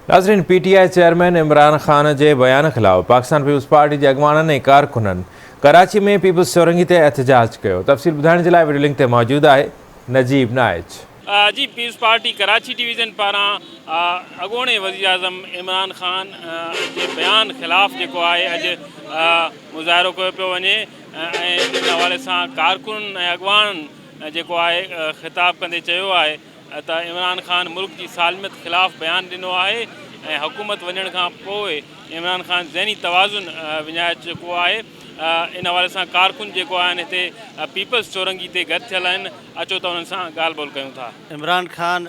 ناظرين P T I chairman Imran Khan جي بيان خلاف پاڪستان پيپلز پارٽي جي اڳواڻن ۽ ڪارڪنن ڪراچي ۾ پيپلز چورنگي تي احتجاج ڪيو تفصيل ٻڌائڻ جي لاء وڊيو لنڪ تي موجود آهي نجيب نائچ. جي پيپلز پارٽي ڪراچي ڊويزن پاران اڳوڻي وزيراعظم عمران خان جي بيان خلاف جيڪو آهي اڄ مظاهرو ڪيو پيو وڃي ۽ ان حوالي سان ڪارڪنن ۽ اڳواڻن جيڪو آهي خطاب ڪندي چيو آهي ته عمران خان ملڪ جي سالميت خلاف بيان ڏنو آهي ۽ حڪومت وڃڻ کان پوء عمران خان ذهني توازن وڃائي چڪو آهي ان حوالي سان ڪارڪن جيڪو آهن هتي پيپلز چورنگي تي گڏ ٿيل آهن اچو ته انهن سان ڳالهه ٻولهه ڪيون ٿا. عمران خان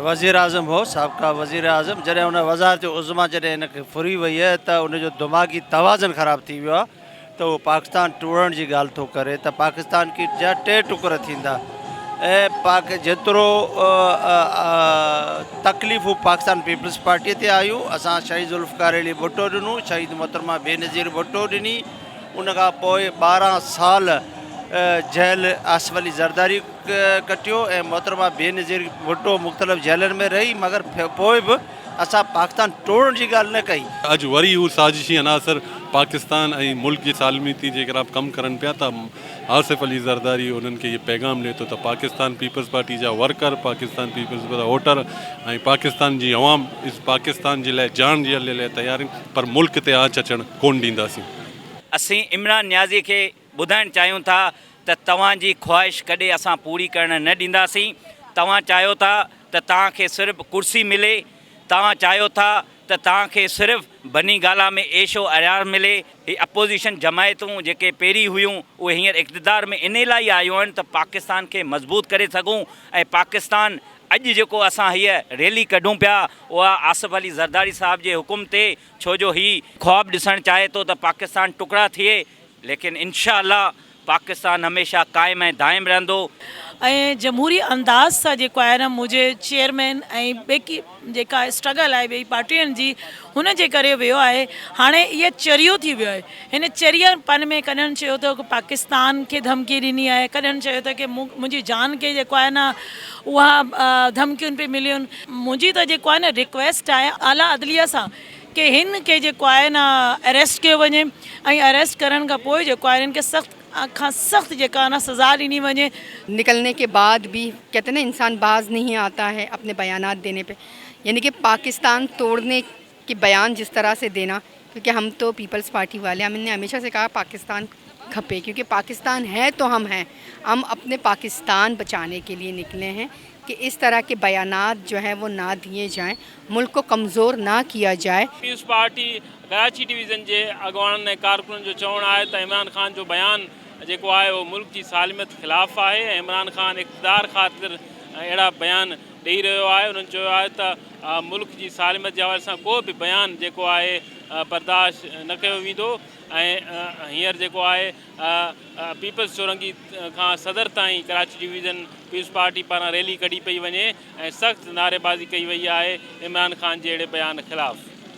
وزيراعظم هو سابقه وزيراعظم جڏهن ان وزارت عظميٰ جڏهن هن کي ڦري وئي ته ان جو دماغي توازن خراب ٿي ويو آهي ته اهو پاڪستان ٽوڙڻ جي ڳالهه ٿو ڪري ته پاڪستان ڪي جا ٽي ٽڪر ٿيندا ۽ پاڪ جيترو تڪليفون پاڪستان پيپلز پارٽي تي آيون اسان شهيد ذوالفقار علي ڀٽو ڏنو شهيد محترمه بينظير ڀٽو ڏني ان کان پوء 12 سال جيل آصف علي زرداري ڪٽيو ۽ محترمه بينظير ڀٽو مختلف جيلن ۾ رهي مگر پوء به اسان پاڪستان ٽوڙڻ جي ڳالهه نه ڪئي. اڄ وري هو سازشي عناصر پاڪستان ۽ ملڪ جي سالميتي جي خلاف ڪم ڪرن پيا ته آصف علي زرداري انهن کي اهي پيغام ڏئي ٿو ته پاڪستان پيپلز پارٽي جا ورڪر، پاڪستان پيپلز پارٽي جا ووٽر ۽ پاڪستان جي عوام اس پاڪستان جي لاء جان ڏيڻ جي لاء تيار آهن پر ملڪ تي آنچ اچڻ ڪونه ڏينداسين. اسين عمران نيازي کي ٻڌائڻ چاهيون ٿا ته توهان جي خواهش ڪڏهن اسان پوري ڪرڻ نه ڏينداسين، توهان چاهيو ٿا ته توهان کي صرف ڪرسي ملي، توهان چاهيو ٿا ته توهان کي صرف بني گالا ۾ عيش و عيار ملي، هي اپوزيشن جماعتون جيڪي پهرين هيون اهي هينئر اقتدار ۾ انهي لاء ئي آيون آهن ته پاڪستان کي مضبوط ڪري سگهون ۽ پاڪستان اڄ جيڪو اسان هيء ريلي ڪڍون پيا اها آصف علي زرداري صاحب جي حڪم تي ڇو جو هي خواب ڏسڻ چاهي ٿو ته پاڪستان ٽڪڙا ٿئي ليڪن انشاء الله پاڪستان هميشه قائم ۽ دائم رهندو. ۽ جمهوري انداز سان جيڪو آهي نه منهنجي چيئرمين ۽ ٻيڪي جيڪا اسٽرگل آهي ٻئي پارٽين جي هن جي ڪري ويو آهي هاڻي اهي چريو ٿي ويو آهي هن چريي پن ۾ ڪڏهن چيو ته پاڪستان کي ڌمڪي ڏني آهي ڪڏهن چيو ته ڪي منهنجي جان کي جيڪو آهي نه اها ڌمڪيون پئي مليون منهنجي ته جيڪو آهي نه رڪويسٽ آهي اعليٰ عدليه سان ڪي هن کي جيڪو آهي نه اريسٽ ڪيو وڃي ۽ اريسٽ ڪرڻ کان پوء جيڪو آهي هن کي سخت کان سخت جيڪا آهي نه سزا ڏني وڃي. نڪلني ڪي بعد بي ڪهتي نه انسان باز نهين آتا هي اپني بيانات ديني پي يعني ڪي پاڪستان توڙني ڪي بيان جس طرح سي دينا ڪيونڪه هم تو پيپلز پارٽي والي هم ني هميشه سي ڪها پاڪستان کپي ڪيونڪه پاڪستان هي تو هم هين هم اپني پاڪستان بچاني ڪي ليي نڪلي هين ڪي اس طرح ڪي بيانات جو هين وو نا ديي جائين ملڪ ڪو ڪمزور نا ڪيا جائي. پيپلز پارٽي ڪراچي ڊويزن جي اڳواڻن ۽ ڪارڪنن جو چوڻ آهي ته عمران خان جو بيان جيڪو آهي اهو ملڪ جي سالميت خلاف آهي ۽ عمران خان اقتدار خاطر اهڙا بيان ڏئي رهيو آهي انهن چيو آهي ته ملڪ جي سالميت جي حوالي سان ڪو به بيان جيڪو آهي برداشت نه ڪيو ويندو ۽ هينئر جيڪو آهي پيپلز چورنگي کان صدر تائين ڪراچي ڊويزن پيپلز پارٽي پاران ريلي ڪڍي پئي وڃي ۽ سخت نعريبازي ڪئي وئي آهي عمران خان جي اهڙي بيان خلاف.